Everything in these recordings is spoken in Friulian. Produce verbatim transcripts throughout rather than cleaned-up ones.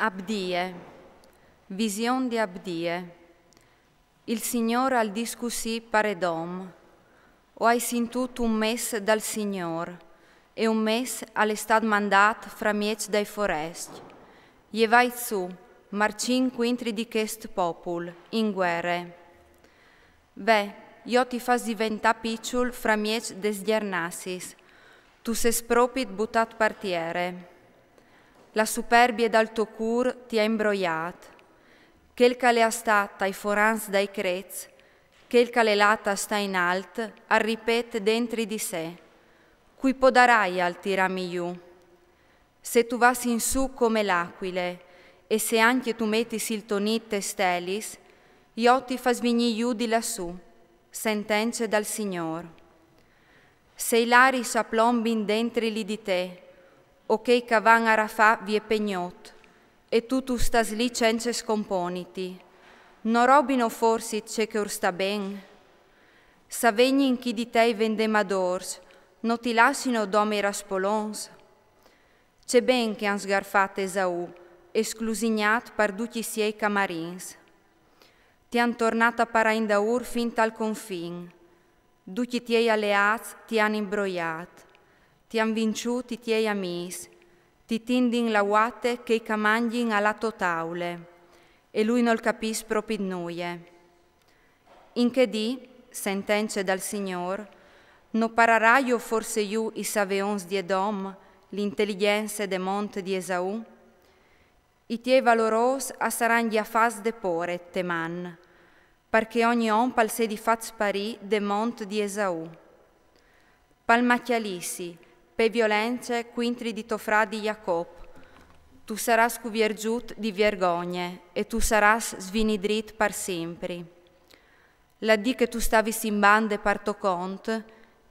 Abdie. Vision di Abdie. Il Signôr al dîs cussì par Edom: O ai sintût un mess dal Signôr, e un mess al è stât mandât framieç dai forescj. Jevait sù, marcìn cuintri di chest popul, in guere. Ve, jo ti fâs diventâ piçul framieç des gjernassis, tu sês propit butât par tiere. La superbie dal to cûr ti à imbroiât. Chel che al è a stâ tai forans dai crets, chel che al è lât a stâ in alt, al ripet dentri di se: Cui podaraial tirâmi jù? Se tu vâs in sù come la acuile, e se ancje tu metis il to nît tes stelis, jo ti fâs vignî jù di lassù, sentence dal Signôr. Se i laris a plombin dentri li di te, o chei che a van a rafâ vie pe gnot, e tu tu stâs li cence scomponiti, no robino forsit ce che ur sta ben? Se a vegnin chi di te i vendemadôrs, no ti lassino dome i raspolons? Ce ben che a àn sgarfât Esaù e sclusignât par ducj i siei camarins. Ti àn tornât a parâ indaûr fin tal confin. Ducj i tiei aleâts ti àn imbroiât. Ti àn vinçût i tiei amîs. Ti tindin la vuate chei che a mangjin a la tô taule. E lui nol capìs propit nuie. In chê dì, sentence dal Signôr, no pararaio forse jù i saveons di Edom, l'inteligjence de mont di Esaù? I tiei valorôs a saran gjafâts de pôre te man, par che ogni om al sedi fat sparî de mont di Esaù. Pal macjalîsi, pe violence cuintri di to fradi Jacop, tu sarâs cuvierzût di viergogne e tu sarâs svinidrît par simpri. La dì che tu stavis in bande par to cont,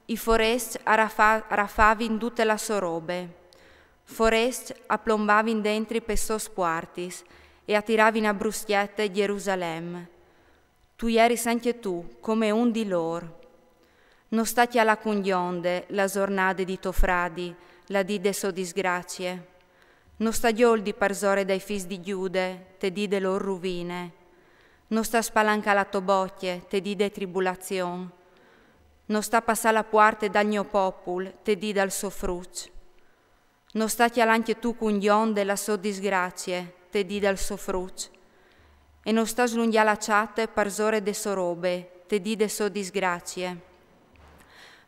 i forescj a rafa-, a rafavin dute la sô robe. Forescj a plombavin dentri pes sôs puartis e a tiravin a bruscjete Gjerusalem. Tu jeris ancje tu come un di lôr. No sta cjalâ cun gjonde la zornade di to fradi, la dì de sô disgracie. No sta gjoldi parsore dai fîs di Gjude, te dì de lôr ruvine. No sta spalancâ la tô bocje, te dì de tribulazion. No sta passâ la puarte dal gno popul, te dì dal sô fruç. No sta cjalâ ancje tu cun gjonde la sô disgracie, te dì dal sô fruç. E no sta slungjâ la çate parsore de sô robe, te dì de sô disgracie.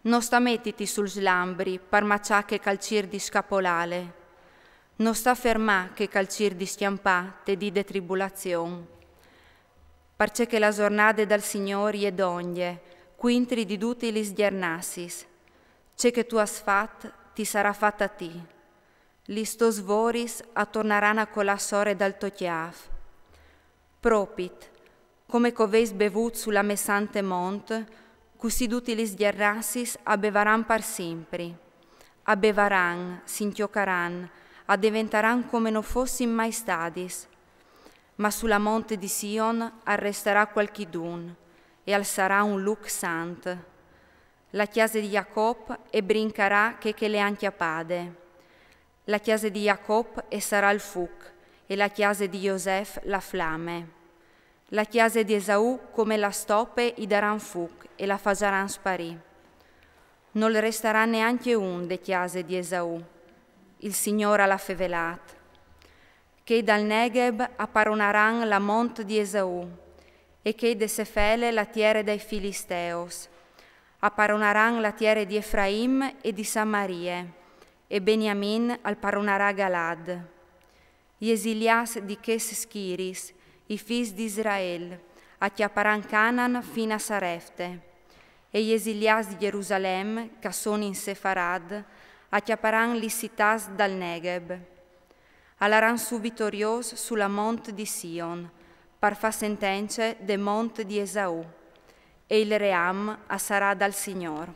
No sta metiti sul slambri par maçâ chê che al cîr di scapolâle. No sta fermâ chê che al cîr di scjampâ, te dì de tribulazion. Parcè che la zornade dal Signôr e je dongje, cuintri di dutis lis gjernassis. Ce che tu âs fat, ti sarà fat a ti. Lis tôs voris a tornaran a colâ sore dal to cjâf. Propit, come che o vês bevût su la mê sante mont, cussì dutis lis gjernassis a bevaran par simpri. A bevaran, si incjocaran, a deventaran come no fossin mai stadis. Ma su la mont di Sion al restarà cualchidun, e al sarà un lûc sant. La cjase di Jacop e brincarà chê che le àn cjapade. La cjase di Jacop e sarà il fuc, e la cjase di Josef la flame. La cjase di Esaù come la stope i daran fuc e la fasaran sparî. Nol restarà neancje un de cjase di Esaù. Il Signôr al à fevelât. Chei dal Negheb a paronaran la mont di Esaù, e chei de Sefele la tiere dai Filisteos. A paronaran la tiere di Efraim e di Samarie, e Beniamin al paronarà Galad. I esiliâts di chês schiris, i fîs di Israel, a cjaparan Canan fin a Sarefte, e i esiliâts di Gjerusalem, che a son in Sefarad, a cjaparan lis citâts dal Negheb. A laran sù vitoriôs su la mont di Sion, par fâ sentence de mont di Esaù, e il ream a sarà dal Signôr.